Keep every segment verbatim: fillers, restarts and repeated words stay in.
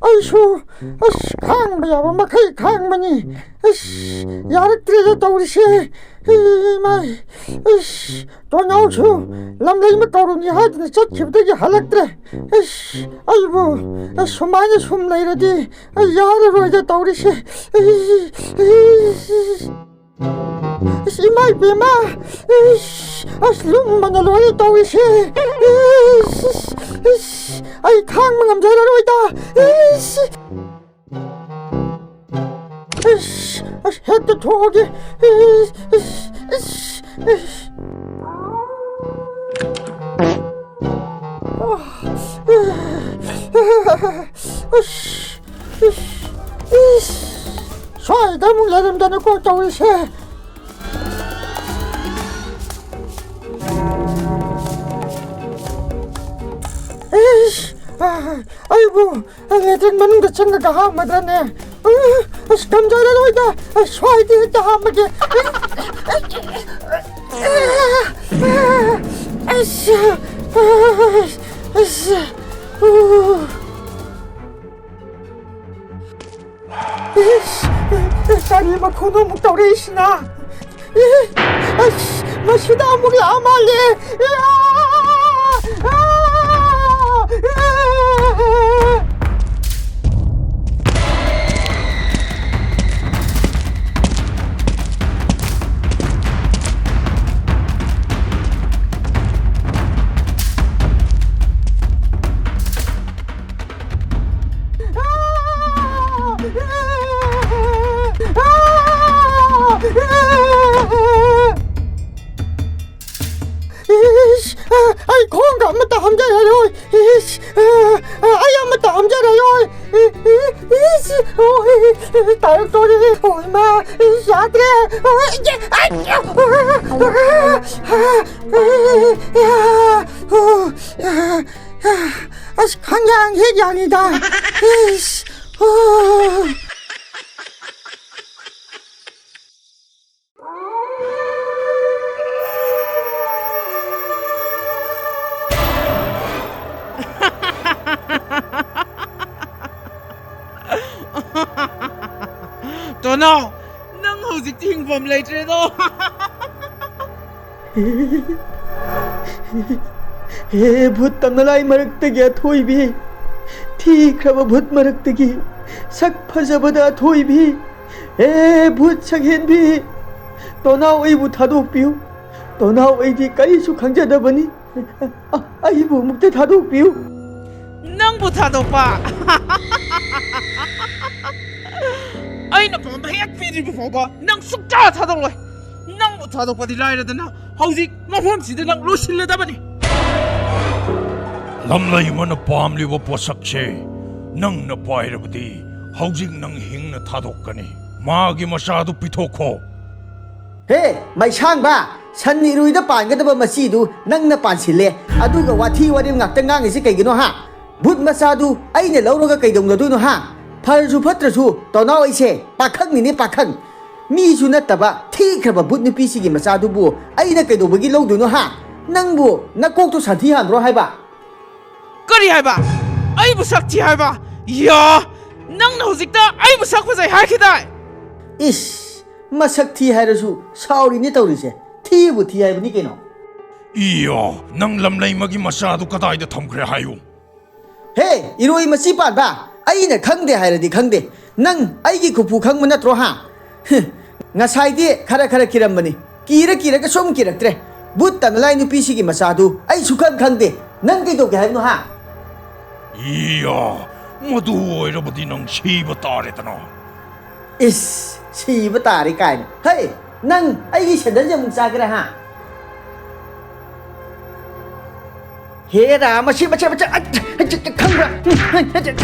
ꯑꯩꯁꯨ ꯑꯁ ꯈꯥꯡꯕ ꯌꯥꯕ ꯃꯈꯩ ꯈꯥꯡꯕꯅꯤ꯫ ꯑꯁ ꯌꯥꯔꯛꯇ꯭ꯔꯦꯗ ꯇꯧꯔꯤꯁꯦ꯫ ꯏꯃꯥꯏ꯫ ꯑꯁ ꯇꯣꯟꯅꯥꯎꯁꯨ ꯂꯝꯂꯩ ꯑꯃ ꯇꯧꯔꯨꯅꯤ ꯍꯥꯏꯗꯨꯅ ꯆꯠꯈꯤꯕꯗꯒꯤ ꯍꯜꯂꯛꯇ꯭ꯔꯦ꯫ ꯑꯁ ꯑꯩꯕꯨ ꯑꯁ ꯁꯨꯃꯥꯏꯅ ꯁꯨꯝ ꯂꯩꯔꯗꯤ ꯑꯩ ꯌꯥꯔꯔꯣꯏꯗ ꯇꯧꯔꯤꯁꯦ꯫ ꯑꯁ ꯏꯃꯥ ꯏꯕꯦꯝꯃ꯫ ꯑꯁ ꯂꯨꯝꯕꯅ ꯂꯣꯏꯔꯦ ꯇꯧꯔꯤꯁꯦ꯫ ꯑꯁ ꯑꯩ ꯈꯥꯡꯕ ꯉꯝꯖꯔꯔꯣꯏꯗ꯫ ꯑꯁ ꯑꯁ ꯍꯦꯛꯇ ꯊꯣꯛꯑꯒꯦ꯫ ꯑꯁ ꯑꯁ ꯑꯁ ꯑꯁ ꯁ꯭ꯋꯥꯏꯗ ꯑꯃꯨꯛ ꯂꯩꯔꯝꯗꯅꯀꯣ ꯇꯧꯔꯤꯁꯦ꯫ ꯏꯁ, ꯑ, ꯑꯩꯕꯨ ꯂꯦꯇ꯭ꯔꯤꯟ ꯃꯅꯨꯡꯗ ꯆꯪꯉꯒ ꯍꯥꯝꯃꯗ꯭ꯔꯅꯦ? ꯑ, ꯑꯁ, ꯉꯝꯖꯔꯔꯣꯏꯗ꯫ ꯑꯁ, ꯁ꯭ꯋꯥꯏꯗ ꯍꯦꯛꯇ ꯍꯥꯝꯃꯒꯦ꯫ ꯑꯁ, ꯑꯁ, ꯑꯁ, ꯎ꯫ ꯏꯁ, ꯀꯔꯤ ꯃꯈꯣꯟꯅꯣ ꯑꯃꯨꯛ ꯇꯧꯔꯛꯏꯁꯤꯅ? ꯏ, ꯑꯁ, ꯃꯁꯤꯗ ꯑꯃꯨꯛ ꯂꯥꯛꯑ ꯃꯥꯜꯂꯦ꯫ ꯏꯌꯥ! ꯑꯥ! ꯏꯁ, ꯑ, ꯑꯩ ꯈꯣꯡꯒ ꯑꯃꯠꯇ ꯍꯥꯝꯖꯔꯔꯣꯏ꯫ ꯏꯁ, ꯑ, ꯑ, ꯑꯩ ꯑꯃꯠꯇ ꯍꯥꯝꯖꯔꯔꯣꯏ꯫ ꯏ, ꯏ, ꯏꯁ, ꯑꯣ, ꯏ, ꯏ, ꯇꯥꯔꯛꯇꯣꯔꯦ꯫ ꯑꯣ, ꯏꯃꯥ, ꯏꯁ, ꯌꯥꯗ꯭ꯔꯦ꯫ ꯑ, ꯏ, ꯑ, ꯑ, ꯑ, ꯑ, ꯑ, ꯑ, ꯑ, ꯑꯁ, ꯈꯪꯌꯥꯡ ꯍꯦꯛ ꯌꯥꯡꯉꯤꯗ꯫ ꯏꯁ, ꯑꯣ꯫ ꯅꯥꯎ, ꯅꯪ ꯍꯧꯖꯤꯛꯇꯤ ꯍꯤꯡꯐꯝ ꯂꯩꯇ꯭ꯔꯦꯗꯣ꯫ ꯍꯦ ꯚꯨꯠ ꯇꯝꯅꯂꯥꯏ ꯃꯔꯛꯇꯒꯤ ꯑꯊꯣꯏꯕꯤ, ꯊꯤꯈ꯭ꯔꯕ ꯚꯨꯠ ꯃꯔꯛꯇꯒꯤ ꯁꯛ ꯐꯖꯕꯗ ꯑꯊꯣꯏꯕꯤ, ꯍꯦ ꯚꯨꯠ ꯁꯛꯍꯦꯟꯕꯤ, ꯇꯣꯅꯥꯎ ꯑꯩꯕꯨ ꯊꯥꯗꯣꯛꯄꯤꯌꯨ꯫ ꯇꯣꯅꯥꯎ ꯑꯩꯗꯤ ꯀꯔꯤꯁꯨ ꯈꯪꯖꯗꯕꯅꯤ꯫ ꯑ-, ꯑꯩꯕꯨ ꯑꯃꯨꯛꯇ ꯊꯥꯗꯣꯛꯄꯤꯌꯨ꯫ ꯅꯪꯕꯨ ꯊꯥꯗꯣꯛꯄ? ꯑꯩꯅ ꯄꯥꯝꯕ ꯍꯦꯛ ꯄꯤꯗ꯭ꯔꯤꯕ ꯐꯥꯎꯕ ꯅꯪ ꯁꯨꯛꯊꯥ ꯊꯥꯗꯣꯛꯂꯣꯏ꯫ ꯅꯪꯕꯨ ꯊꯥꯗꯣꯛꯄꯗꯤ ꯂꯥꯏꯔꯗꯅ ꯍꯧꯖꯤꯛ ꯃꯐꯝꯁꯤꯗ ꯅꯪ ꯂꯣꯏꯁꯤꯜꯂꯗꯕꯅꯤ꯫ ꯂꯝꯂꯩꯃꯅ ꯄꯥꯝꯂꯤꯕ ꯄꯣꯠꯁꯛꯁꯦ ꯅꯪꯅ ꯄꯥꯏꯔꯕꯗꯤ ꯍꯧꯖꯤꯛ ꯅꯪ ꯍꯤꯡꯅ ꯊꯥꯗꯣꯛꯀꯅꯤ꯫ ꯃꯥꯒꯤ ꯃꯆꯥꯗꯨ ꯄꯤꯊꯣꯛꯈꯣ꯫ ꯍꯦ, ꯃꯩꯁꯥꯡꯕ! ꯁꯟ ꯏꯔꯨꯏꯗ ꯄꯥꯟꯒꯗꯕ ꯃꯆꯤꯗꯨ ꯅꯪꯅ ꯄꯥꯟꯁꯤꯜꯂꯦ, ꯑꯗꯨꯒ ꯋꯥꯊꯤ ꯋꯥꯔꯦꯝ ꯉꯥꯛꯇ ꯉꯥꯡꯉꯤꯁꯤ ꯀꯩꯒꯤꯅꯣ, ꯍꯥ? ꯚꯨꯠ ꯃꯆꯥꯗꯨ ꯑꯩꯅ ꯂꯧꯔꯒ ꯀꯩꯗꯧꯅꯗꯣꯏꯅꯣ, ꯍꯥ? ꯐꯔꯁꯨ ꯐꯠꯇ꯭ꯔꯁꯨ, ꯇꯣꯅꯥꯎ ꯑꯩꯁꯦ ꯄꯥꯈꯪꯅꯤꯅꯦ, ꯄꯥꯈꯪ꯫ ꯃꯤꯁꯨ ꯅꯠꯇꯕ ꯊꯤꯈ꯭ꯔꯕ ꯚꯨꯠ ꯅꯨꯄꯤꯁꯤꯒꯤ ꯃꯆꯥꯗꯨꯕꯨ ꯑꯩꯅ ꯀꯩꯗꯧꯕꯒꯤ ꯂꯧꯗꯣꯏꯅꯣ, ꯍꯥ? ꯅꯪꯕꯨ ꯅꯀꯣꯛꯇꯣ ꯁꯟꯊꯤ ꯍꯥꯟꯗ꯭ꯔꯣ ꯍꯥꯏꯕ? ꯀꯔꯤ ꯍꯥꯏꯕ? ꯑꯩꯕꯨ ꯁꯛ ꯊꯤ ꯍꯥꯏꯕ? ꯌꯥ! ꯅꯪꯅ ꯍꯧꯖꯤꯛꯇ ꯑꯩꯕꯨ ꯁꯛ ꯐꯖꯩ ꯍꯥꯏꯈꯤꯗꯥꯏ? ꯏꯁ, ꯃꯁꯛ ꯊꯤ ꯍꯥꯏꯔꯁꯨ ꯁꯥꯎꯔꯤꯅꯦ ꯇꯧꯔꯤꯁꯦ꯫ ꯊꯤꯕꯨ ꯊꯤ ꯍꯥꯏꯕꯅꯤ ꯀꯩꯅꯣ꯫ ꯏꯌꯣ, ꯅꯪ ꯂꯝꯂꯩꯃꯒꯤ ꯃꯆꯥꯗꯨ ꯀꯗꯥꯏꯗ ꯊꯝꯈ꯭ꯔꯦ ꯍꯥꯏꯌꯨ꯫ ꯍꯦ, ꯏꯔꯣꯏ ꯃꯆꯤ ꯄꯥꯟꯕ, ꯑꯩꯅ ꯈꯪꯗꯦ ꯍꯥꯏꯔꯗꯤ ꯈꯪꯗꯦ꯫ ꯅꯪ ꯑꯩꯒꯤ ꯈꯨꯐꯨ ꯈꯪꯕ ꯅꯠꯇ꯭ꯔꯣ, ꯍꯥ? ꯍ, ꯉꯁꯥꯏꯗꯤ ꯈꯔ ꯈꯔ ꯀꯤꯔꯝꯕꯅꯤ, ꯀꯤꯔ ꯀꯤꯔꯒ ꯁꯨꯝ ꯀꯤꯔꯛꯇ꯭ꯔꯦ꯫ ꯚꯨꯠ ꯇꯝꯅꯂꯥꯏ ꯅꯨꯄꯤꯁꯤꯒꯤ ꯃꯆꯥꯗꯨ ꯑꯩ ꯁꯨꯈꯪ ꯈꯪꯗꯦ꯫ ꯅꯪ ꯀꯩꯗꯧꯒꯦ ꯍꯥꯏꯕꯅꯣ, ꯍꯥ? ꯏꯌꯥ, ꯃꯗꯨ ꯑꯣꯏꯔꯕꯗꯤ ꯅꯪ ꯁꯤꯕ ꯇꯥꯔꯦꯗꯅ꯫ ꯏꯁ, ꯁꯤꯕ ꯇꯥꯔꯦ ꯀꯥꯏꯅ꯫ ꯍꯩ, ꯅꯪ ꯑꯩꯒꯤ ꯁꯦꯟꯗꯜꯁꯦ ꯑꯃꯨꯛ ꯆꯥꯒꯦꯔꯥ, ꯍꯥ? ꯍꯦꯔꯥ, ꯃꯁꯤ, ꯃꯁꯤ, ꯃꯁꯤ, ꯑꯠ, ꯑꯠ, ꯑꯠ, ꯈꯪꯕ꯭ꯔꯥ?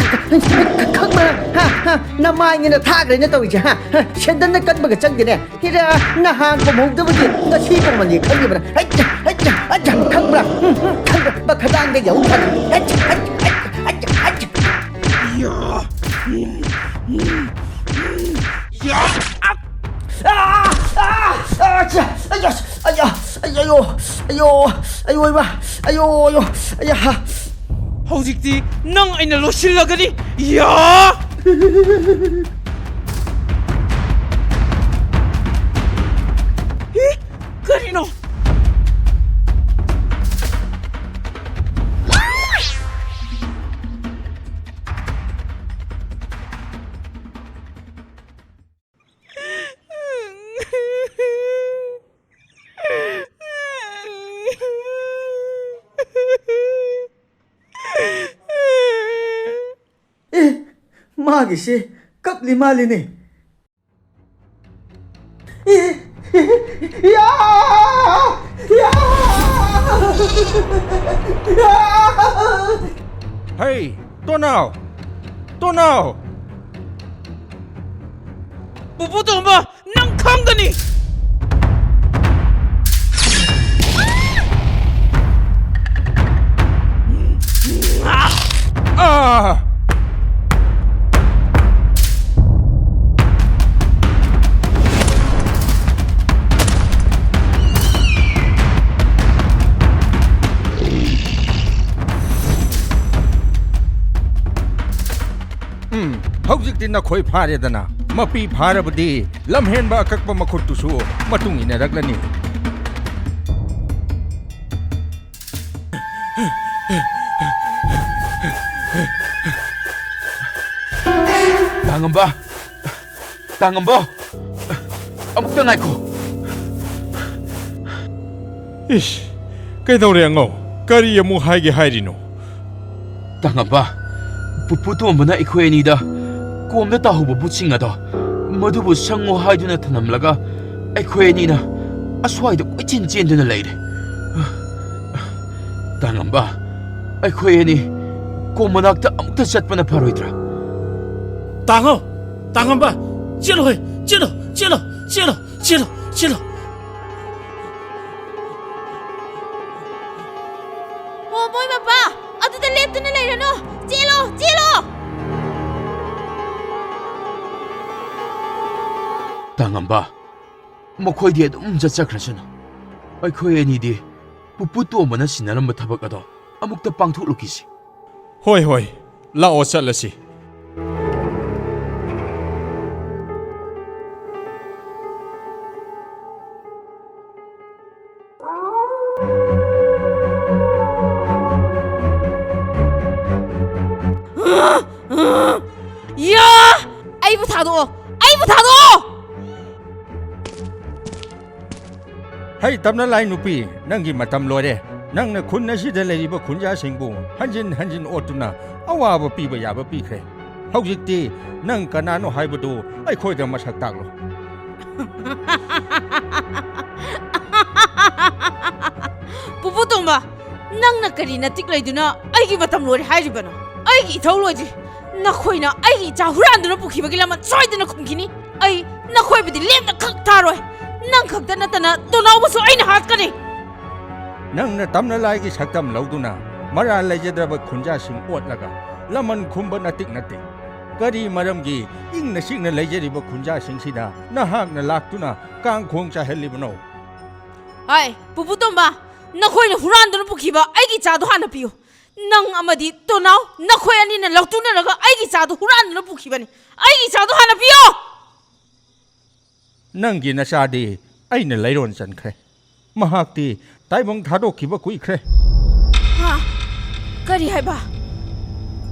ꯈꯪꯕ꯭ꯔꯥ? ꯍꯥ, ꯍꯥ, ꯅꯃꯥꯏꯅꯤꯅ ꯊꯥꯈ꯭ꯔꯦꯅ ꯇꯧꯔꯤꯁꯦ, ꯍꯥ? ꯍꯥ, ꯁꯦꯟꯗꯜꯅ ꯀꯟꯕꯒ ꯆꯪꯗꯦꯅꯦ꯫ ꯍꯦꯔꯥ, ꯅꯍꯥꯟ ꯄꯣꯝꯍꯧꯗꯕꯒꯤ ꯉꯁꯤ ꯄꯣꯝꯍꯜꯂꯤ ꯈꯪꯉꯤꯕ꯭ꯔꯥ? ꯑꯠ, ꯑꯠ, ꯑꯠ, ꯈꯪꯕ꯭ꯔꯥ? ꯎꯝ, ꯎꯝ, ꯈꯪꯕ꯭ꯔꯥ? ꯃꯈꯗꯥꯡꯗ ꯌꯧ ꯐꯔꯦ꯫ ꯑꯠ, ꯑꯠ, ꯑꯠ, ꯑꯠ, ꯑꯠ꯫ ꯌꯥ! ꯌꯥ! ꯑꯥ! ꯑꯥ! ꯑꯥ! ꯑꯌꯥ! ꯑꯌꯥ! ꯑꯌꯣ! ꯑꯌꯣ! ꯑꯌꯣ! ꯏꯃꯥ! ꯑꯌꯣ! ꯑꯌꯣ! ꯑꯌꯥ! ꯍꯧꯖꯤꯛꯇꯤ ꯅꯪ ꯑꯩꯅ ꯂꯣꯠꯁꯤꯜꯂꯒꯅꯤ! ꯌꯥ! ꯃꯥꯒꯤꯁꯦ ꯀꯞꯂꯤ ꯃꯥꯜꯂꯤꯅꯦ꯫ ꯌꯥ! ꯌꯥ! ꯌꯥ! ꯍꯩ, ꯇꯣꯅꯥꯎ! ꯇꯣꯅꯥꯎ! ꯄꯨꯄꯨ ꯇꯣꯝꯕ, ꯅꯪ ꯈꯪꯒꯅꯤ! ꯑꯥ! ꯎꯝ, ꯍꯧꯖꯤꯛꯇꯤ ꯅꯈꯣꯏ ꯐꯥꯔꯦꯗꯅ꯫ ꯃꯄꯤ ꯐꯥꯔꯕꯗꯤ ꯂꯝꯍꯦꯟꯕ ꯑꯀꯛꯄ ꯃꯈꯨꯠꯇꯨꯁꯨ ꯃꯇꯨꯡ ꯏꯟꯅꯔꯛꯂꯅꯤ꯫ ꯇꯥꯉꯝꯕ! ꯇꯥꯉꯝꯕ! ꯑꯃꯨꯛꯇ ꯉꯥꯏꯈꯣ꯫ ꯏꯁ, ꯀꯩꯗꯧꯔꯦ ꯑꯉꯧ? ꯀꯔꯤ ꯑꯃꯨꯛ ꯍꯥꯏꯒꯦ ꯍꯥꯏꯔꯤꯅꯣ? ꯇꯥꯉꯝꯕ, ꯄꯨꯄꯨ ꯇꯣꯝꯕꯅ ꯑꯩꯈꯣꯏ ꯑꯅꯤꯗ ꯀꯣꯝꯗ ꯇꯥꯍꯧꯕ ꯕꯨꯠꯁꯤꯡ ꯑꯗꯣ, ꯃꯗꯨꯕꯨ ꯁꯪꯉꯨ ꯍꯥꯏꯗꯨꯅ ꯊꯅꯝꯂꯒ ꯑꯩꯈꯣꯏ ꯑꯅꯤꯅ ꯑꯁ꯭ꯋꯥꯏꯗ ꯀꯣꯏꯆꯦꯟ ꯆꯦꯟꯗꯨꯅ ꯂꯩꯔꯦ꯫ ꯇꯥꯉꯝꯕ, ꯑꯩꯈꯣꯏ ꯑꯅꯤ ꯀꯣꯝ ꯃꯅꯥꯛꯇ ꯑꯃꯨꯛꯇ ꯆꯠꯄꯅ ꯐꯔꯣꯏꯗ꯭ꯔꯥ? ꯇꯥꯉꯧ! ꯇꯥꯉꯝꯕ! ꯆꯦꯜꯂꯣꯍꯦ! ꯆꯦꯜꯂꯣ! ꯆꯦꯜꯂꯣ! ꯆꯦꯜꯂꯣ! ꯆꯦꯜꯂꯣ! ꯆꯦꯜꯂꯣ! ꯑꯣ, ꯃꯣꯏ ꯃꯄꯥ! ꯑꯗꯨꯗ ꯂꯦꯞꯇꯨꯅ ꯂꯩꯔꯅꯨ! ꯆꯦꯜꯂꯣ! ꯆꯦꯜꯂꯣ! ꯇꯥꯉꯝꯕ, ꯃꯈꯣꯏꯗꯤ ꯑꯗꯨꯝ ꯆꯠꯆꯈ꯭ꯔꯁꯅꯨ꯫ ꯑꯩꯈꯣꯏ ꯑꯅꯤꯗꯤ ꯄꯨꯄꯨ ꯇꯣꯝꯕꯅ ꯁꯤꯟꯅꯔꯝꯕ ꯊꯕꯛ ꯑꯗꯣ ꯑꯃꯨꯛꯇ ꯄꯥꯡꯊꯣꯛꯂꯨꯈꯤꯁꯤ꯫ ꯍꯣꯏ, ꯍꯣꯏ, ꯂꯥꯛꯑꯣ, ꯆꯠꯂꯁꯤ꯫ ꯌꯥ! ꯑꯩꯕꯨ ꯊꯥꯗꯣꯛꯑꯣ! ꯑꯩꯕꯨ ꯊꯥꯗꯣꯛꯑꯣ! ꯍꯩ ꯇꯞꯅ ꯂꯥꯏ ꯅꯨꯄꯤ, ꯅꯪꯒꯤ ꯃꯇꯝ ꯂꯣꯏꯔꯦ꯫ ꯅꯪꯅ ꯈꯨꯟ ꯑꯁꯤꯗ ꯂꯩꯔꯤꯕ ꯈꯨꯟꯖꯥꯁꯤꯡꯕꯨ ꯍꯟꯖꯤꯟ ꯍꯟꯖꯤꯟ ꯑꯣꯠꯇꯨꯅ ꯑꯋꯥꯕ ꯄꯤꯕ ꯌꯥꯕ ꯄꯤꯈ꯭ꯔꯦ꯫ ꯍꯧꯖꯤꯛꯇꯤ ꯅꯪ ꯀꯅꯥꯅꯣ ꯍꯥꯏꯕꯗꯨ ꯑꯩꯈꯣꯏꯗ ꯃꯁꯛ ꯇꯥꯛꯂꯣ꯫ ꯄꯨꯄꯨ ꯇꯣꯝꯕ, ꯅꯪꯅ ꯀꯔꯤ ꯅꯇꯤꯛ ꯂꯩꯗꯨꯅ ꯑꯩꯒꯤ ꯃꯇꯝ ꯂꯣꯏꯔꯦ ꯍꯥꯏꯔꯤꯕꯅꯣ? ꯑꯩꯒꯤ ꯏꯊꯧ ꯂꯣꯏꯗ꯭ꯔꯤ꯫ ꯅꯈꯣꯏꯅ ꯑꯩꯒꯤ ꯏꯆꯥ ꯍꯨꯔꯥꯟꯗꯨꯅ ꯄꯨꯈꯤꯕꯒꯤ ꯂꯃꯟ ꯁꯣꯏꯗꯅ ꯈꯨꯝꯈꯤꯅꯤ꯫ ꯑꯩ ꯅꯈꯣꯏꯕꯨꯗꯤ ꯂꯦꯝꯅ ꯈꯛ ꯊꯥꯔꯣꯏ꯫ ꯅꯪ ꯈꯛꯇ ꯅꯠꯇꯅ ꯇꯣꯅꯥꯎꯕꯁꯨ ꯑꯩꯅ ꯍꯥꯠꯀꯅꯤ꯫ ꯅꯪꯅ ꯇꯝꯅ ꯂꯥꯏꯒꯤ ꯁꯛꯇꯝ ꯂꯧꯗꯨꯅ ꯃꯔꯥꯜ ꯂꯩꯖꯗ꯭ꯔꯕ ꯈꯨꯟꯖꯥꯁꯤꯡ ꯑꯣꯠꯂꯒ ꯂꯃꯟ ꯈꯨꯝꯕ ꯅꯇꯤꯛ ꯅꯠꯇꯦ꯫ ꯀꯔꯤ ꯃꯔꯝꯒꯤ ꯏꯪꯅ ꯆꯤꯛꯅ ꯂꯩꯖꯔꯤꯕ ꯈꯨꯟꯖꯥꯁꯤꯡꯁꯤꯗ ꯅꯍꯥꯛꯅ ꯂꯥꯛꯇꯨꯅ ꯀꯥꯡꯈꯣꯡ ꯆꯥꯏꯍꯜꯂꯤꯕꯅꯣ? ꯍꯥꯏ, ꯄꯨꯄꯨ ꯇꯣꯝꯕ, ꯅꯈꯣꯏꯅ ꯍꯨꯔꯥꯟꯗꯨꯅ ꯄꯨꯈꯤꯕ ꯑꯩꯒꯤ ꯆꯥꯗꯣ ꯍꯥꯟꯅ ꯄꯤꯌꯨ꯫ ꯅꯪ ꯑꯃꯗꯤ ꯇꯣꯅꯥꯎ, ꯅꯈꯣꯏ ꯑꯅꯤꯅ ꯂꯧꯇꯨꯅꯔꯒ ꯑꯩꯒꯤ ꯆꯥꯗꯣ ꯍꯨꯔꯥꯟꯗꯨꯅ ꯄꯨꯈꯤꯕꯅꯤ꯫ ꯑꯩꯒꯤ ꯆꯥꯗꯣ ꯍꯥꯟꯅ ꯄꯤꯌꯣ! ꯅꯪꯒꯤ ꯅꯆꯥꯗꯤ ꯑꯩꯅ ꯂꯩꯔꯣꯟ ꯆꯟꯈ꯭ꯔꯦ꯫ ꯃꯍꯥꯛꯇꯤ ꯇꯥꯏꯕꯪ ꯊꯥꯗꯣꯛꯈꯤꯕ ꯀꯨꯏꯈ꯭ꯔꯦ꯫ ꯍꯥ? ꯀꯔꯤ ꯍꯥꯏꯕ?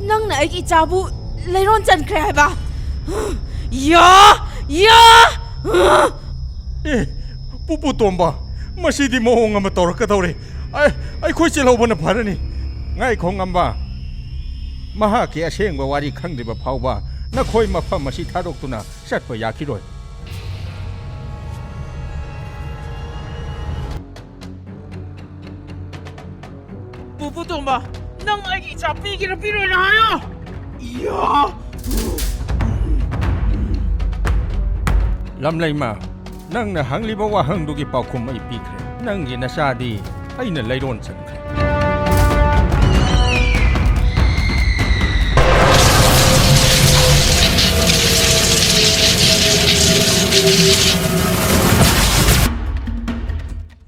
ꯅꯪꯅ ꯑꯩꯒꯤ ꯏꯆꯥꯕꯨ ꯂꯩꯔꯣꯟ ꯆꯟꯈ꯭ꯔꯦ ꯍꯥꯏꯕ? ꯌꯥ! ꯌꯥ! ꯑꯦ, ꯄꯨꯄꯨ ꯇꯣꯝꯕ, ꯃꯁꯤꯗꯤ ꯃꯑꯣꯡ ꯑꯃ ꯇꯧꯔꯛꯀꯗꯧꯔꯦ꯫ ꯑꯩ, ꯑꯩꯈꯣꯏ ꯆꯦꯜꯍꯧꯕꯅ ꯐꯔꯅꯤ꯫ ꯉꯥꯏꯈꯣ, ꯉꯝꯕ꯫ ꯃꯍꯥꯛꯀꯤ ꯑꯁꯦꯡꯕ ꯋꯥꯔꯤ ꯈꯪꯗ꯭ꯔꯤꯕ ꯐꯥꯎꯕ ꯅꯈꯣꯏ ꯃꯐꯝ ꯑꯁꯤ ꯊꯥꯗꯣꯛꯇꯨꯅ ꯆꯠꯄ ꯌꯥꯈꯤꯔꯣꯏ꯫ ꯄꯨꯄꯨ ꯇꯣꯝꯕ, ꯅꯪ ꯑꯩꯒꯤ ꯏꯆꯥ ꯄꯤꯒꯦꯔꯥ ꯄꯤꯔꯣꯏꯔꯥ ꯍꯥꯏꯌꯣ꯫ ꯏꯌꯥ! ꯂꯝꯂꯩꯃ, ꯅꯪꯅ ꯍꯪꯂꯤꯕ ꯋꯥꯍꯪꯗꯨꯒꯤ ꯄꯥꯎꯈꯨꯝ ꯑꯩ ꯄꯤꯈ꯭ꯔꯦ꯫ ꯅꯪꯒꯤ ꯅꯆꯥꯗꯤ ꯑꯩꯅ ꯂꯩꯔꯣꯟ ꯆꯟꯈ꯭ꯔꯦ꯫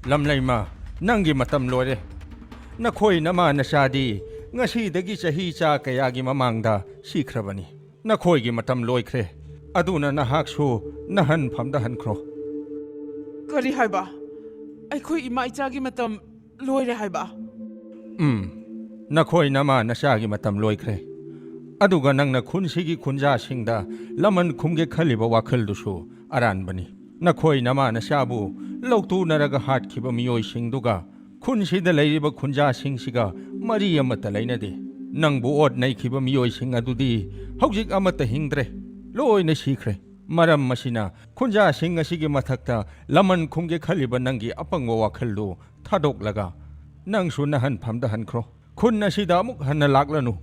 ꯂꯝꯂꯩꯃ, ꯅꯪꯒꯤ ꯃꯇꯝ ꯂꯣꯏꯔꯦ꯫ ꯅꯈꯣꯏ ꯅꯃꯥ ꯅꯆꯥꯗꯤ ꯉꯁꯤꯗꯒꯤ ꯆꯍꯤ ꯆꯥ ꯀꯌꯥꯒꯤ ꯃꯃꯥꯡꯗ ꯁꯤꯈ꯭ꯔꯕꯅꯤ꯫ ꯅꯈꯣꯏꯒꯤ ꯃꯇꯝ ꯂꯣꯏꯈ꯭ꯔꯦ꯫ ꯑꯗꯨꯅ ꯅꯍꯥꯛꯁꯨ ꯅꯍꯟꯐꯝꯗ ꯍꯟꯈ꯭ꯔꯣ꯫ ꯀꯔꯤ ꯍꯥꯏꯕ? ꯑꯩꯈꯣꯏ ꯏꯃꯥ ꯏꯆꯥꯒꯤ ꯃꯇꯝ ꯂꯣꯏꯔꯦ ꯍꯥꯏꯕ? ꯎꯝ, ꯅꯈꯣꯏ ꯅꯃꯥ ꯅꯆꯥꯒꯤ ꯃꯇꯝ ꯂꯣꯏꯈ꯭ꯔꯦ꯫ ꯑꯗꯨꯒ ꯅꯪꯅ ꯈꯨꯟꯁꯤꯒꯤ ꯈꯨꯟꯖꯥꯁꯤꯡꯗ ꯂꯃꯟ ꯈꯨꯝꯒꯦ ꯈꯜꯂꯤꯕ ꯋꯥꯈꯜꯗꯨꯁꯨ ꯑꯔꯥꯟꯕꯅꯤ꯫ ꯅꯈꯣꯏ ꯅꯃꯥ ꯅꯆꯥꯕꯨ ꯂꯧꯇꯨꯅꯔꯒ ꯍꯥꯠꯈꯤꯕ ꯃꯤꯑꯣꯏꯁꯤꯡꯗꯨꯒ ꯈꯨꯟꯁꯤꯗ ꯂꯩꯔꯤꯕ ꯈꯨꯟꯖꯥꯁꯤꯡꯁꯤꯒ ꯃꯔꯤ ꯑꯃꯠꯇ ꯂꯩꯅꯗꯦ꯫ ꯅꯪꯕꯨ ꯑꯣꯠ ꯅꯩꯈꯤꯕ ꯃꯤꯑꯣꯏꯁꯤꯡ ꯑꯗꯨꯗꯤ ꯍꯧꯖꯤꯛ ꯑꯃꯠꯇ ꯍꯤꯡꯗ꯭ꯔꯦ, ꯂꯣꯏꯅ ꯁꯤꯈ꯭ꯔꯦ꯫ ꯃꯔꯝ ꯑꯁꯤꯅ ꯈꯨꯟꯖꯥꯁꯤꯡ ꯑꯁꯤꯒꯤ ꯃꯊꯛꯇ ꯂꯃꯟ ꯈꯨꯝꯒꯦ ꯈꯜꯂꯤꯕ ꯅꯪꯒꯤ ꯑꯄꯪꯕ ꯋꯥꯈꯜꯗꯨ ꯊꯥꯗꯣꯛꯂꯒ ꯅꯪꯁꯨ ꯅꯍꯟꯐꯝꯗ ꯍꯟꯈ꯭ꯔꯣ꯫ ꯈꯨꯟ ꯑꯁꯤꯗ ꯑꯃꯨꯛ ꯍꯟꯅ ꯂꯥꯛꯂꯅꯨ꯫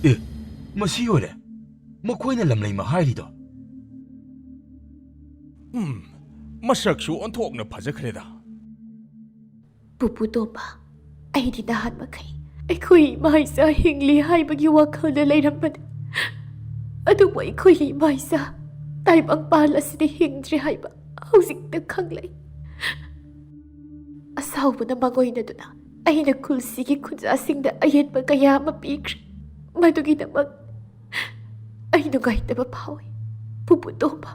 ꯑꯦ, ꯃꯁꯤ ꯑꯣꯏꯔꯦ ꯃꯈꯣꯏꯅ ꯂꯝꯂꯩꯃ ꯍꯥꯏꯔꯤꯗꯣ꯫ ꯎꯝ, ꯃꯁꯛꯁꯨ ꯑꯣꯟꯊꯣꯛꯅ ꯐꯖꯈ꯭ꯔꯦꯗ꯫ ꯄꯨꯄꯨ ꯇꯣꯝꯕ, ꯑꯩꯗꯤ ꯅꯍꯥꯟ ꯃꯈꯩ ꯑꯩꯈꯣꯏ ꯏꯃꯥ ꯏꯆꯥ ꯍꯤꯡꯂꯤ ꯍꯥꯏꯕꯒꯤ ꯋꯥꯈꯜꯗ ꯂꯩꯔꯝꯕꯅꯤ꯫ ꯑꯗꯨꯕꯨ ꯑꯩꯈꯣꯏꯒꯤ ꯏꯃꯥ ꯏꯆꯥ ꯇꯥꯏꯕꯪꯄꯥꯟ ꯑꯁꯤꯗ ꯍꯤꯡꯗ꯭ꯔꯦ ꯍꯥꯏꯕ ꯍꯧꯖꯤꯛꯇ ꯈꯪꯂꯛꯏ꯫ ꯑꯁꯥꯎꯕꯅ ꯃꯥꯡꯑꯣꯏꯅꯗꯨꯅ ꯑꯩꯅ ꯈꯨꯜꯁꯤꯒꯤ ꯈꯨꯟꯖꯥꯁꯤꯡꯗ ꯑꯌꯦꯠꯄ ꯀꯌꯥ ꯑꯃ ꯄꯤꯈ꯭ꯔꯦ꯫ ꯃꯗꯨꯒꯤꯗꯃꯛ ꯑꯩ ꯅꯨꯡꯉꯥꯏꯇꯕ ꯐꯥꯎꯏ꯫ ꯄꯨꯄꯨ ꯇꯣꯝꯕ,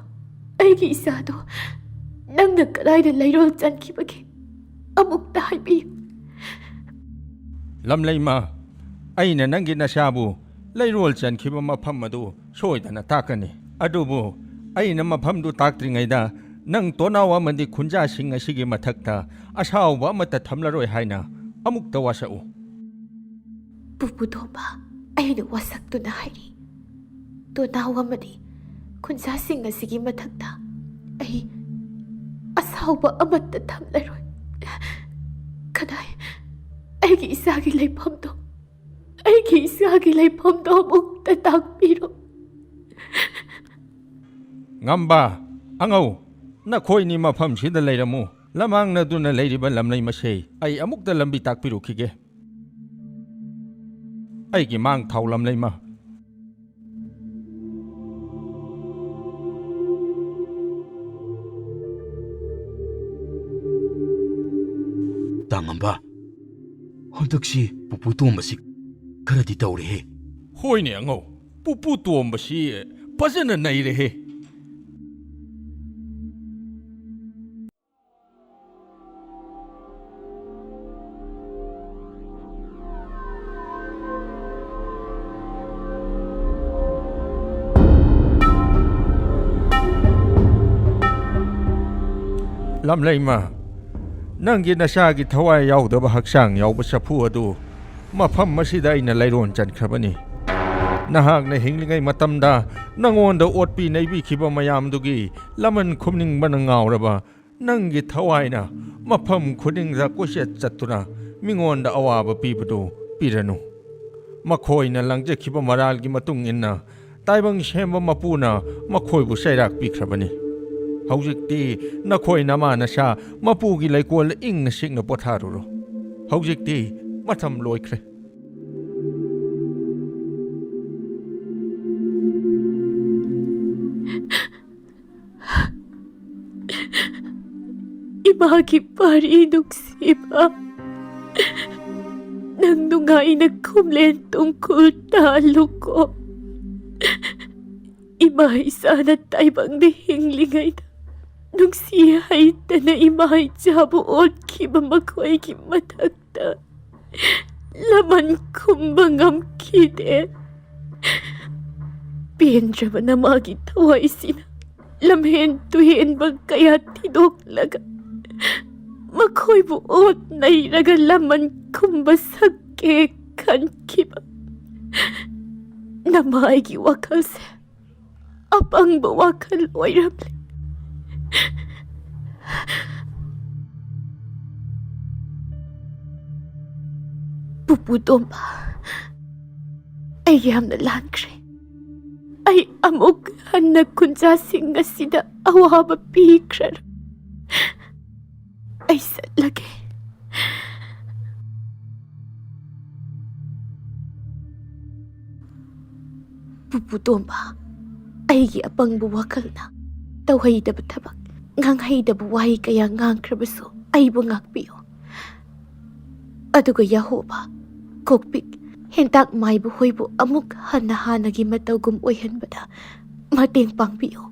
ꯑꯩꯒꯤ ꯏꯆꯥꯗꯣ ꯅꯪꯅ ꯀꯗꯥꯏꯗ ꯂꯩꯔꯣꯜ ꯆꯟꯈꯤꯕꯒꯦ? ꯑꯃꯨꯛꯇ ꯍꯥꯏꯕꯤꯌꯨ꯫ ꯂꯝꯂꯩꯃ, ꯑꯩꯅ ꯅꯪꯒꯤ ꯅꯆꯥꯕꯨ ꯂꯩꯔꯣꯜ ꯆꯟꯈꯤꯕ ꯃꯐꯝ ꯑꯗꯨ ꯁꯣꯏꯗꯅ ꯇꯥꯛꯀꯅꯤ꯫ ꯑꯗꯨꯕꯨ ꯑꯩꯅ ꯃꯐꯝꯗꯨ ꯇꯥꯛꯇ꯭ꯔꯤꯉꯩꯗ ꯅꯪ ꯇꯣꯅꯥꯎ ꯑꯃꯗꯤ ꯈꯨꯟꯖꯥꯁꯤꯡ ꯑꯁꯤꯒꯤ ꯃꯊꯛꯇ ꯑꯁꯥꯎꯕ ꯑꯃꯠꯇ ꯊꯝꯂꯔꯣꯏ ꯍꯥꯏꯅ ꯑꯃꯨꯛꯇ ꯋꯥꯁꯛꯎ꯫ ꯄꯨꯄꯨ ꯇꯣꯝꯕ, ꯑꯩꯅ ꯋꯥꯁꯛꯇꯨꯅ ꯍꯥꯏꯔꯤ, ꯇꯣꯅꯥꯎ ꯑꯃꯗꯤ ꯈꯨꯟꯖꯥꯁꯤꯡ ꯑꯁꯤꯒꯤ ꯃꯊꯛꯇ ꯑꯩ ꯑꯁꯥꯎꯕ ꯑꯃꯠꯇ ꯊꯝꯂꯔꯣꯏ꯫ ꯀꯗꯥꯏ? ꯑꯩꯒꯤ ꯏꯆꯥꯒꯤ ꯂꯩꯐꯝꯗꯣ, ꯑꯩꯒꯤ ꯏꯆꯥꯒꯤ ꯂꯩꯐꯝꯗꯣ ꯑꯃꯨꯛꯇ ꯇꯥꯛꯄꯤꯔꯣ꯫ ꯉꯝꯕ, ꯑꯉꯧ, ꯅꯈꯣꯏꯅꯤ ꯃꯐꯝꯁꯤꯗ ꯂꯩꯔꯝꯃꯨ꯫ ꯂꯃꯥꯡꯅꯗꯨꯅ ꯂꯩꯔꯤꯕ ꯂꯝꯂꯩꯃꯁꯦ ꯑꯩ ꯑꯃꯨꯛꯇ ꯂꯝꯕꯤ ꯇꯥꯛꯄꯤꯔꯨꯈꯤꯒꯦ꯫ ꯑꯩꯒꯤ ꯃꯥꯡ ꯊꯥꯎ ꯂꯝꯂꯩꯃ꯫ ꯇꯥꯉꯝꯕ, ꯍꯟꯗꯛꯁꯤ ꯄꯨꯄꯨ ꯇꯣꯝꯕꯁꯤ ꯈꯔꯗꯤ ꯇꯧꯔꯦꯍꯦ꯫ ꯍꯣꯏꯅꯦ ꯑꯉꯧ, ꯄꯨꯄꯨ ꯇꯣꯝꯕꯁꯤ ꯐꯖꯅ ꯅꯩꯔꯦꯍꯦ꯫ ꯂꯝꯂꯩꯃ, ꯅꯪꯒꯤ ꯅꯁꯥꯒꯤ ꯊꯋꯥꯏ ꯌꯥꯎꯗꯕ ꯍꯛꯆꯥꯡ ꯌꯥꯎꯕ ꯆꯐꯨ ꯑꯗꯨ ꯃꯐꯝ ꯑꯁꯤꯗ ꯑꯩꯅ ꯂꯩꯔꯣꯟ ꯆꯟꯈ꯭ꯔꯕꯅꯤ꯫ ꯅꯍꯥꯛꯅ ꯍꯤꯡꯂꯤꯉꯩ ꯃꯇꯝꯗ ꯅꯉꯣꯟꯗ ꯑꯣꯠꯄꯤ ꯅꯩꯕꯤꯈꯤꯕ ꯃꯌꯥꯝꯗꯨꯒꯤ ꯂꯃꯟ ꯈꯨꯝꯅꯤꯡꯕꯅ ꯉꯥꯎꯔꯕ ꯅꯪꯒꯤ ꯊꯋꯥꯏꯅ ꯃꯐꯝ ꯈꯨꯗꯤꯡꯗ ꯀꯣꯏꯆꯠ ꯆꯠꯇꯨꯅ ꯃꯤꯉꯣꯟꯗ ꯑꯋꯥꯕ ꯄꯤꯕꯗꯨ ꯄꯤꯔꯅꯨ꯫ ꯃꯈꯣꯏꯅ ꯂꯪꯖꯈꯤꯕ ꯃꯔꯥꯜꯒꯤ ꯃꯇꯨꯡ ꯏꯟꯅ ꯇꯥꯏꯕꯪ ꯁꯦꯝꯕ ꯃꯄꯨꯅ ꯃꯈꯣꯏꯕꯨ ꯆꯩꯔꯥꯛ ꯄꯤꯈ꯭ꯔꯕꯅꯤ꯫ ꯍꯧꯖꯤꯛꯇꯤ ꯅꯈꯣꯏ ꯅꯃꯥ ꯅꯁꯥ ꯃꯄꯨꯒꯤ ꯂꯩꯀꯣꯜꯗ ꯏꯪꯅ ꯆꯤꯛꯅ ꯄꯣꯊꯥꯔꯨꯔꯣ꯫ ꯍꯧꯖꯤꯛꯇꯤ ꯃꯇꯝ ꯂꯣꯏꯈ꯭ꯔꯦ꯫ ꯏꯃꯥꯒꯤ ꯄꯥꯔꯤ ꯅꯨꯡꯁꯤꯕ, ꯅꯪ ꯅꯨꯡꯉꯥꯏꯅ ꯈꯨꯝꯂꯦꯟ ꯇꯨꯡꯈꯨꯜ ꯇꯥꯜꯂꯨꯀꯣ꯫ ꯏꯃꯥ ꯏꯆꯥꯅ ꯇꯥꯏꯕꯪꯗ ꯍꯤꯡꯂꯤꯉꯩꯗ ꯅꯨꯡꯁꯤ ꯍꯩꯇꯅ ꯏꯃꯥ ꯏꯆꯥꯕꯨ ꯑꯣꯠꯈꯤꯕ ꯃꯈꯣꯏꯒꯤ ꯃꯊꯛꯇ ꯂꯃꯟ ꯈꯨꯝꯕ ꯉꯝꯈꯤꯗꯦ꯫ ꯄꯦꯟꯗ꯭ꯔꯕ ꯅꯃꯥꯒꯤ ꯊꯋꯥꯏꯁꯤꯅ ꯂꯝꯍꯦꯟ ꯇꯨꯍꯦꯟꯕ ꯀꯌꯥ ꯊꯤꯗꯣꯛꯂꯒ ꯃꯈꯣꯏꯕꯨ ꯑꯣꯠ ꯅꯩꯔꯒ ꯂꯃꯟ ꯈꯨꯝꯕ ꯁꯛꯀꯦ ꯈꯟꯈꯤꯕ ꯅꯃꯥꯒꯤ ꯋꯥꯈꯜꯁꯦ ꯑꯄꯪꯕ ꯋꯥꯈꯜ ꯑꯣꯏꯔꯝꯂꯦ꯫ ꯄꯨꯄꯨ ꯇꯣꯝꯕ, ꯑꯩ ꯌꯥꯝꯅ ꯂꯥꯟꯈ꯭ꯔꯦ꯫ ꯑꯩ ꯑꯃꯨꯛ ꯍꯟꯅ ꯈꯨꯟꯖꯥꯁꯤꯡ ꯑꯁꯤꯗ ꯑꯋꯥꯕ ꯄꯤꯈ꯭ꯔꯔꯣꯏ꯫ ꯑꯩ ꯆꯠꯂꯒꯦ꯫ ꯄꯨꯄꯨ ꯇꯣꯝꯕ, ꯑꯩꯒꯤ ꯑꯄꯪꯕ ꯋꯥꯈꯜꯅ ꯇꯧꯍꯩꯗꯕ ꯊꯕꯛ, ꯉꯥꯡꯍꯩꯗꯕ ꯋꯥꯍꯩ ꯀꯌꯥ ꯉꯥꯡꯈ꯭ꯔꯕꯁꯨ ꯑꯩꯕꯨ ꯉꯥꯛꯄꯤꯌꯨ꯫ ꯑꯗꯨꯒ ꯌꯥꯍꯣꯕ, ꯀꯣꯛꯄꯤꯛ, ꯍꯦꯟꯇꯥꯛ ꯃꯥꯏꯕ ꯍꯣꯏꯕꯨ ꯑꯃꯨꯛ ꯍꯟꯅ ꯍꯥꯟꯅꯒꯤ ꯃꯇꯧꯒꯨꯝ ꯑꯣꯏꯍꯟꯕꯗ ꯃꯇꯦꯡ ꯄꯥꯡꯕꯤꯌꯨ꯫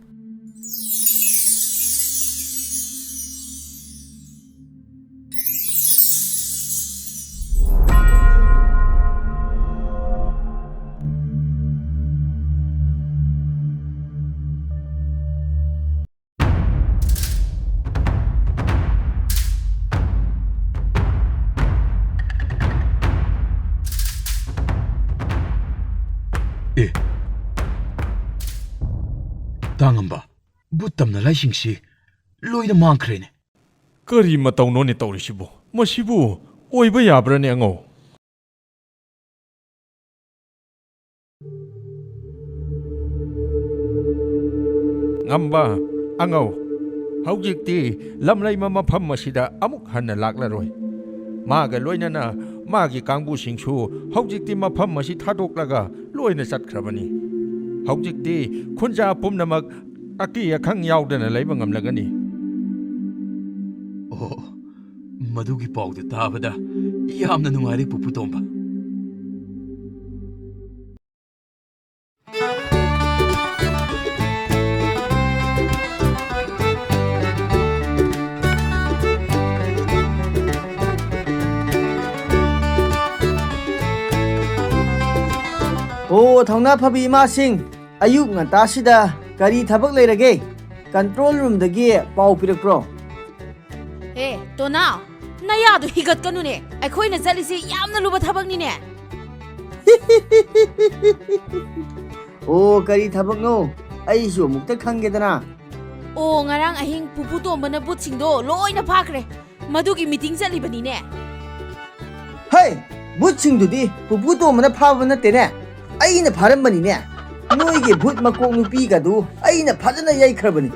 ꯑꯉꯝꯕ, ꯚꯨꯠ ꯇꯝꯅ ꯂꯥꯏꯁꯤꯡꯁꯤ ꯂꯣꯏꯅ ꯃꯥꯡꯈ꯭ꯔꯦꯅꯦ꯫ ꯀꯔꯤ ꯃꯇꯧꯅꯣꯅꯦ ꯇꯧꯔꯤꯁꯤꯕꯨ? ꯃꯁꯤꯕꯨ ꯑꯣꯏꯕ ꯌꯥꯕ꯭ꯔꯥꯅꯦ, ꯑꯉꯧ? ꯉꯝꯕ, ꯑꯉꯧ, ꯍꯧꯖꯤꯛꯇꯤ ꯂꯝꯂꯩꯃ ꯃꯐꯝ ꯑꯁꯤꯗ ꯑꯃꯨꯛ ꯍꯟꯅ ꯂꯥꯛꯂꯔꯣꯏ꯫ ꯃꯥꯒ ꯂꯣꯏꯅꯅ ꯃꯥꯒꯤ ꯀꯥꯡꯕꯨꯁꯤꯡꯁꯨ ꯍꯧꯖꯤꯛꯇꯤ ꯃꯐꯝ ꯑꯁꯤ ꯊꯥꯗꯣꯛꯂꯒ ꯂꯣꯏꯅ ꯆꯠꯈ꯭ꯔꯕꯅꯤ꯫ ꯍꯧꯖꯤꯛꯇꯤ ꯈꯨꯟꯖꯥ ꯄꯨꯝꯅꯃꯛ ꯑꯀꯤ ꯑꯈꯪ ꯌꯥꯎꯗꯅ ꯂꯩꯕ ꯉꯝꯂꯒꯅꯤ꯫ ꯑꯣ, ꯃꯗꯨꯒꯤ ꯄꯥꯎꯗꯨ ꯇꯥꯕꯗ ꯌꯥꯝꯅ ꯅꯨꯡꯉꯥꯏꯔꯦ, ꯄꯨꯄꯨ ꯇꯣꯝꯕ꯫ ꯑꯣ, ꯊꯧꯅꯥ ꯐꯕꯤ ꯏꯃꯥꯁꯤꯡ, ꯑꯌꯨꯛ ꯉꯟꯇꯥꯁꯤꯗ ꯀꯔꯤ ꯊꯕꯛ ꯂꯩꯔꯒꯦ? ꯀꯟꯇ꯭ꯔꯣꯜ ꯔꯨꯝꯗꯒꯤ ꯄꯥꯎ ꯄꯤꯔꯛꯄ꯭ꯔꯣ? ꯍꯦ, ꯇꯣꯅꯥꯎ, ꯅꯌꯥꯗꯣ ꯍꯤꯒꯠꯀꯅꯨꯅꯦ꯫ ꯑꯩꯈꯣꯏꯅ ꯆꯠꯂꯤꯁꯤ ꯌꯥꯝꯅ ꯂꯨꯕ ꯊꯕꯛꯅꯤꯅꯦ꯫ ꯑꯣ, ꯀꯔꯤ ꯊꯕꯛꯅꯣ? ꯑꯩꯁꯨ ꯑꯃꯨꯛꯇ ꯈꯪꯒꯦꯗꯅ꯫ ꯑꯣ, ꯉꯔꯥꯡ ꯑꯍꯤꯡ ꯄꯨꯄꯨ ꯇꯣꯝꯕꯅ ꯕꯨꯠꯁꯤꯡꯗꯣ ꯂꯣꯏꯅ ꯐꯥꯈ꯭ꯔꯦ꯫ ꯃꯗꯨꯒꯤ ꯃꯤꯇꯤꯡ ꯆꯠꯂꯤꯕꯅꯤꯅꯦ꯫ ꯍꯩ, ꯕꯨꯠꯁꯤꯡꯗꯨꯗꯤ ꯄꯨꯄꯨ ꯇꯣꯝꯕꯅ ꯐꯥꯕ ꯅꯠꯇꯦꯅꯦ, ꯑꯩꯅ ꯐꯥꯔꯝꯕꯅꯤꯅꯦ꯫ ꯅꯣꯏꯒꯤ ꯚꯨꯠ ꯃꯀꯣꯛ ꯅꯨꯄꯤꯒꯗꯨ ꯑꯩꯅ ꯐꯖꯅ ꯌꯩꯈ꯭ꯔꯕꯅꯤ꯫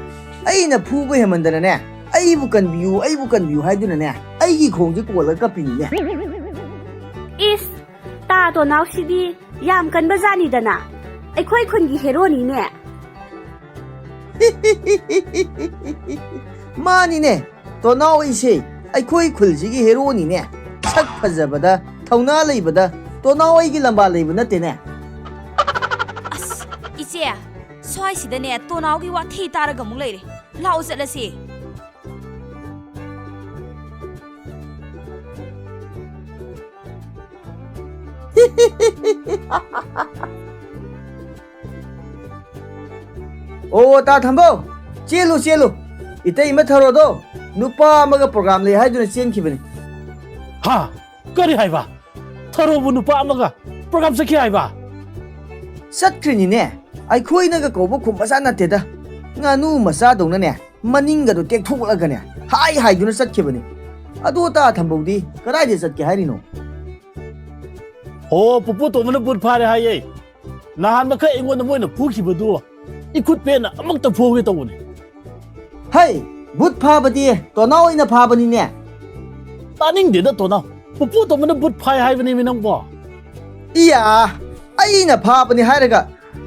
ꯑꯩꯅ ꯐꯨꯕ ꯍꯦꯟꯃꯟꯗꯅꯅꯦ, "ꯑꯩꯕꯨ ꯀꯟꯕꯤꯌꯨ, ꯑꯩꯕꯨ ꯀꯟꯕꯤꯌꯨ" ꯍꯥꯏꯗꯨꯅꯅꯦ, ꯑꯩꯒꯤ ꯈꯣꯡꯁꯦ ꯀꯣꯜꯂꯒ ꯀꯞꯄꯤꯅꯤꯅꯦ꯫ ꯏꯁ, ꯇꯥ ꯇꯣꯅꯥꯎꯁꯤꯗꯤ ꯌꯥꯝ ꯀꯟꯕ ꯖꯥꯠꯅꯤꯗꯅ, ꯑꯩꯈꯣꯏ ꯈꯨꯟꯒꯤ ꯍꯦꯔꯣꯅꯤꯅꯦ꯫ ꯃꯥꯅꯤꯅꯦ, ꯇꯣꯅꯥꯎ ꯑꯩꯁꯦ ꯑꯩꯈꯣꯏ ꯈꯨꯜꯁꯤꯒꯤ ꯍꯦꯔꯣꯅꯤꯅꯦ꯫ ꯁꯛ ꯐꯖꯕꯗ, ꯊꯧꯅꯥ ꯂꯩꯕꯗ ꯇꯣꯅꯥꯎ ꯑꯩꯒꯤ ꯂꯝꯕꯥ ꯂꯩꯕ ꯅꯠꯇꯦꯅꯦ꯫ ꯑꯁ, ꯏꯆꯦ, ꯁ꯭ꯋꯥꯏꯁꯤꯗꯅꯦ ꯇꯣꯅꯥꯎꯒꯤ ꯋꯥꯊꯤ ꯇꯥꯔꯒ ꯑꯃꯨꯛ ꯂꯩꯔꯦ꯫ ꯂꯥꯛꯑꯣ ꯆꯠꯂꯁꯤ꯫ ꯑꯣ, ꯇꯥ ꯊꯝꯕꯧ, ꯆꯦꯜꯂꯨ, ꯆꯦꯜꯂꯨ꯫ ꯏꯇꯩꯃ ꯊꯔꯣꯗꯣ ꯅꯨꯄꯥ ꯑꯃꯒ ꯄ꯭ꯔꯣꯒ꯭ꯔꯥꯝ ꯂꯩ ꯍꯥꯏꯗꯨꯅ ꯆꯦꯟꯈꯤꯕꯅꯤ꯫ ꯍꯥ? ꯀꯔꯤ ꯍꯥꯏꯕ? ꯊꯔꯣꯕꯨ ꯅꯨꯄꯥ ꯑꯃꯒ ꯄ꯭ꯔꯣꯒ꯭ꯔꯥꯝ ꯆꯠꯈꯤ ꯍꯥꯏꯕ? ꯆꯠꯈ꯭ꯔꯤꯅꯤꯅꯦ꯫ ꯑꯩꯈꯣꯏꯅꯒ ꯀꯧꯕ ꯈꯨꯝꯕ ꯖꯥꯠ ꯅꯠꯇꯦꯗ꯫ ꯉꯥꯅꯨ ꯃꯆꯥꯗꯧꯅꯅꯦ, ꯃꯅꯤꯡꯒꯗꯣ ꯇꯦꯛꯊꯣꯛꯂꯒꯅꯦ, ꯍꯥꯏ ꯍꯥꯏꯗꯨꯅ ꯆꯠꯈꯤꯕꯅꯤ꯫ ꯑꯗꯨ ꯑꯇꯥ ꯊꯝꯕꯧꯗꯤ ꯀꯗꯥꯏꯗ ꯆꯠꯀꯦ ꯍꯥꯏꯔꯤꯅꯣ? ꯑꯣ, ꯄꯨꯄꯨ ꯇꯣꯝꯕꯅ ꯕꯨꯠ ꯐꯥꯔꯦ ꯍꯥꯏꯌꯦ꯫ ꯅꯍꯥꯟ ꯃꯈꯩ ꯑꯩꯉꯣꯟꯗ ꯃꯣꯏꯅ ꯐꯨꯈꯤꯕꯗꯨ ꯏꯈꯨꯠ ꯄꯦꯟꯅ ꯑꯃꯨꯛꯇ ꯐꯨꯍꯧꯒꯦ ꯇꯧꯕꯅꯤ꯫ ꯍꯩ, ꯕꯨꯠ ꯐꯥꯕꯗꯤ ꯇꯣꯅꯥꯎ ꯑꯣꯏꯅ ꯐꯥꯕꯅꯤꯅꯦ꯫ ꯇꯥꯅꯤꯡꯗꯦꯗ ꯇꯣꯅꯥꯎ, ꯄꯨꯄꯨ ꯇꯣꯝꯕꯅ ꯕꯨꯠ ꯐꯥꯏ ꯍꯥꯏꯕꯅꯦꯃꯤ ꯅꯪꯕꯣ꯫ ꯏꯌꯥ, ꯑꯩꯅ ꯐꯥꯕꯅꯤ ꯍꯥꯏꯔꯒ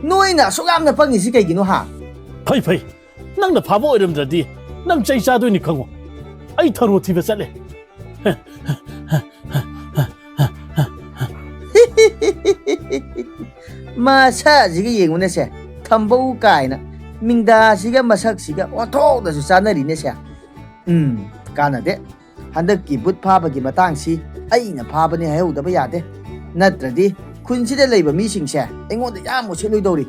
ꯅꯣꯏꯅ ꯑꯁꯨꯛ ꯌꯥꯝꯅ ꯄꯪꯉꯤꯁꯤ ꯀꯩꯒꯤꯅꯣ ꯍꯥ? ꯐꯩ ꯐꯩ, ꯅꯪꯅ ꯐꯥꯕ ꯑꯣꯏꯔꯝꯗ꯭ꯔꯗꯤ ꯅꯪ ꯆꯩ ꯆꯥꯗꯣꯏꯅꯤ ꯈꯪꯉꯣ꯫ ꯑꯩ ꯊꯔꯣ ꯊꯤꯕ ꯆꯠꯂꯦ꯫ ꯃꯁꯛꯁꯤꯒ ꯌꯦꯡꯉꯨꯅꯦꯁꯦ, ꯊꯝꯕꯧ ꯀꯥꯏꯅ ꯃꯤꯡꯗꯥꯁꯤꯒ ꯃꯁꯛꯁꯤꯒ ꯑꯣꯟꯊꯣꯛꯅꯁꯨ ꯆꯥꯅꯔꯤꯅꯦꯁꯦ꯫ ꯎꯝ, ꯀꯥꯟꯅꯗꯦ꯫ ꯍꯟꯗꯛꯀꯤ ꯕꯨꯠ ꯐꯥꯕꯒꯤ ꯃꯇꯥꯡꯁꯤ ꯑꯩꯅ ꯐꯥꯕꯅꯤ ꯍꯥꯏꯍꯧꯗꯕ ꯌꯥꯗꯦ꯫ ꯅꯠꯇ꯭ꯔꯗꯤ ꯈꯨꯟꯁꯤꯗ ꯂꯩꯕ ꯃꯤꯁꯤꯡꯁꯦ ꯑꯩꯉꯣꯟꯗ ꯌꯥꯝ ꯎꯁꯤꯠꯂꯣꯏꯗꯧꯔꯤ꯫